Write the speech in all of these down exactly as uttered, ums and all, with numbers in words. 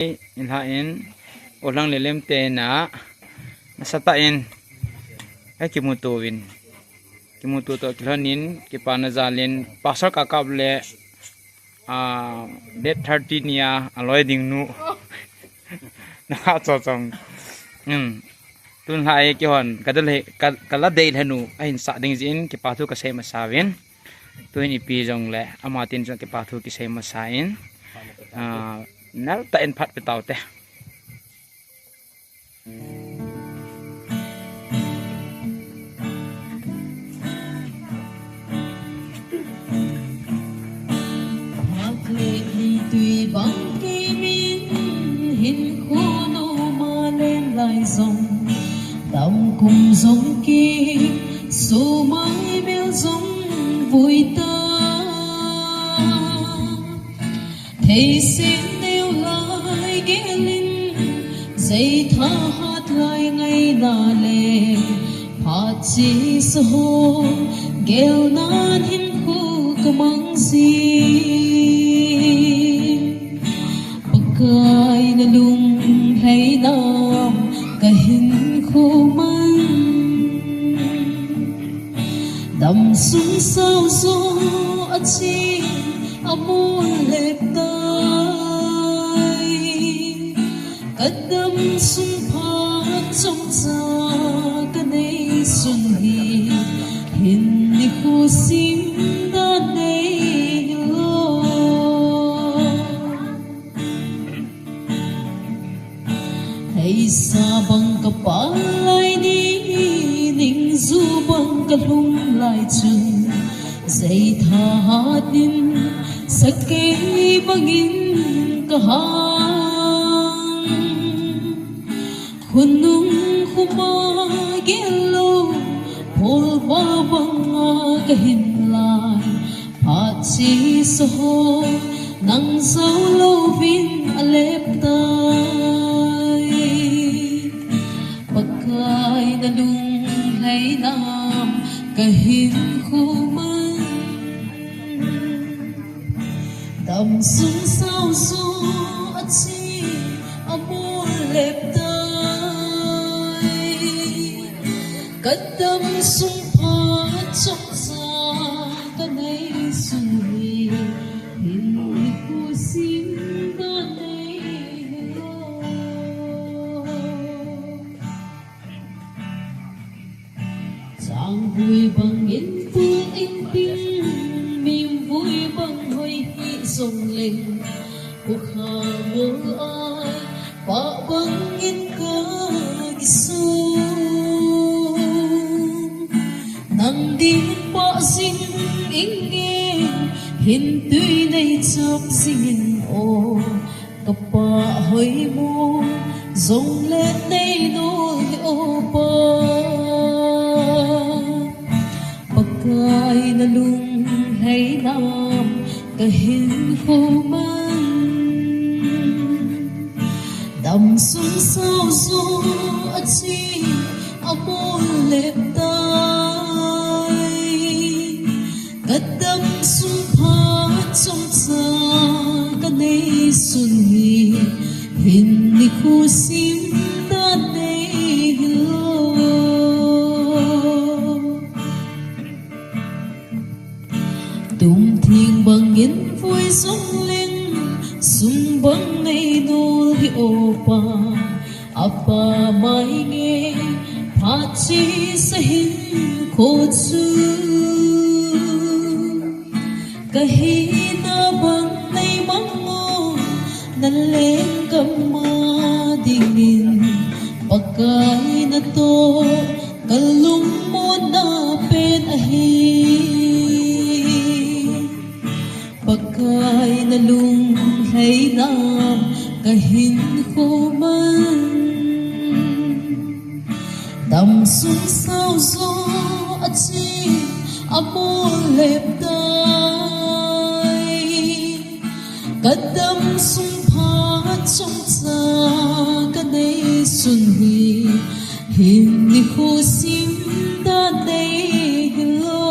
Inla in, Olang le Lemte na, nasatah in, akimuto uvin. Kimuto toh kilhonin, kipana jalin, pasal kakap le, ah, date thirty nia, aloi ding nu. Naha cho chong. Hmm. Tun lai kihon, kadal he, ka, kala dei le nu, ahin sa ding jin, kipa thu kasei masa uvin. Tuin ipi jong le, ama tin jong kipa thu kisei masa in. Ah, nal ta in phat pe tau te. Tui bang kei min hin khu no ma len lai zong, tam kum zong ki su mai mel zong vui ta. Thei sin neu lai gelin, zei tha hat lai ngai na le, phat chi sa ho, gel nan hin khu ka mang si. Pakai na lung hlei nam ka hin khu man. Dam sung sau zo a chi a mun lek tai. Ka dam sung phat chom cha ka nei sun hi. Hin ni khu sim da nei lo. Hei sa bang ka pa lai ni, ning zu bang ka lhung lai chun, zei tha hat nin, sakei bangin ka hang. Khunung khuma gel lo, phol ba banga ka hin lai. Phat chi sa ho, nang zo lo vin a lep tai. Pakai na lung hlei nam ka hin khu man. Dam sung sau zo a chi a mun lep tai. Ka dam sung phat chom cha ka nei sun hi. Hin ni khu sim da nei lo. Chang vui bang in pu in ping, mim vui bang hoi hi zong leng, u kha ngol ai, pa bang in ka kisung. Nang ding pa zing in nge, hin tui nei chap zing in o. Ka pa hoi mo, zong le nei no hi o pa. Pakai na lung hlei nam ka hin khu man. Dam sung sau zo a chi a mun lep tai. Ka dam sung phat chom cha ka nei sun hi. Hin ni khu sim da nei lo. Tum thing bang in vui zong leng, sum bang nei no hi o pa. A pa mai nge, phat chi sa hin khu chu. Ka hina bang nei mang o, na leng ka ma dingin, Pakai na to, ka lung mo na pen ahi. Pakai na lung hlei nam ka hin khu man. Dam sung sau zo a chi a mun lep tai. Ka dam sung phat chom cha ka nei sun hi. Hin ni khu sim da nei lo.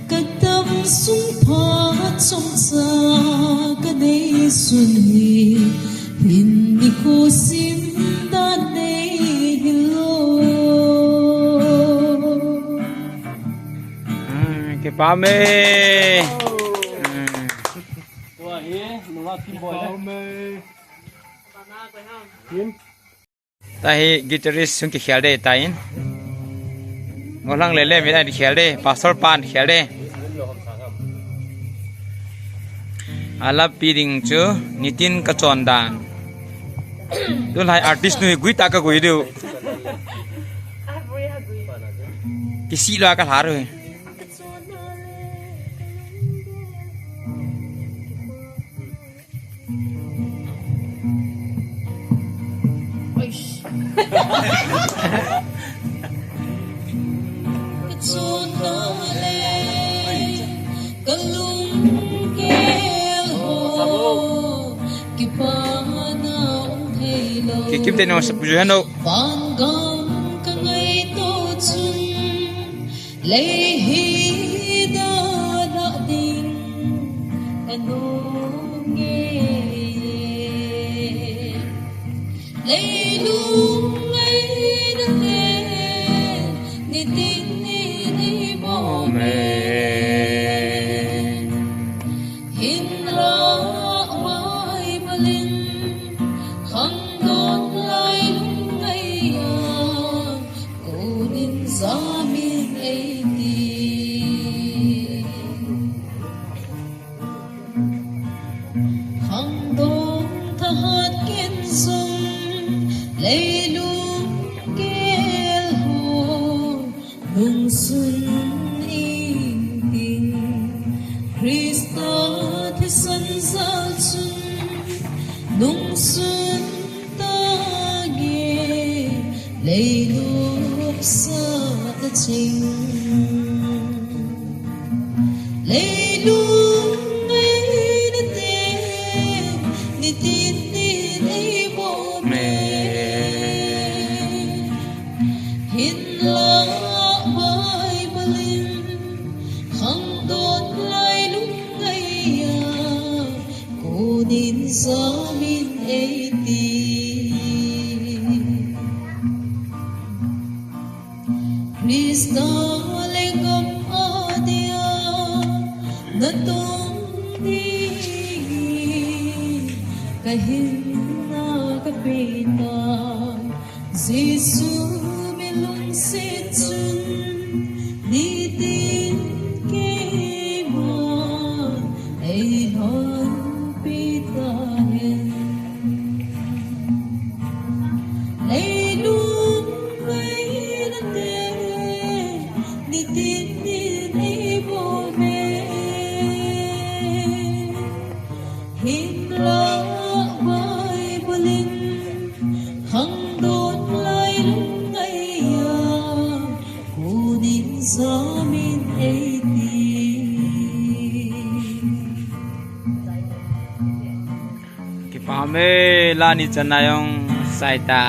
Ka dam sung phat chom cha ka nei Sun hi hin nikho sim dan nei hilo. Hmm, kipah e. Hmm. Tua hi, nunga Kim Boy le. Kim. Tahi guitarist hung kikhel ding ahitai. Ngolhang le le min ahin khel ding, Pastor pan khel ding. Alap pi ding chu nitin ka chon dan. Tulai artist nu hi gui ta ka gui diu. Kisih lou a ka lha diu. Kikim te no sa puju hano. Lei hi da da ding ka nung e. Leilung ngaina te, nitin ni nei bom e. Hinlah Bible in khangdong lai lung ngaiya, konin jamin eiti. Khangdong thahat ken jong leilung gel ho nungsun ingting, Christa thisan jal chun nungsun tange, leilung sa ta ching. Leilung ngaina te, nitin ni nei bom e. Hinlah Bible in khangdong lai lung ngaiya, konin jamin eiti. Christa lenggam adia natong ding hi kahinna kapeh tai. Jesu min lungset chun nitin keiman eilhonpi tahen. Leilung ngaina te, nitin ni nei bom e. Hinlah Bible in khangdong lai lung ngaiya, konin jamin eiti. Kipah e, la ni channa jong sai ta.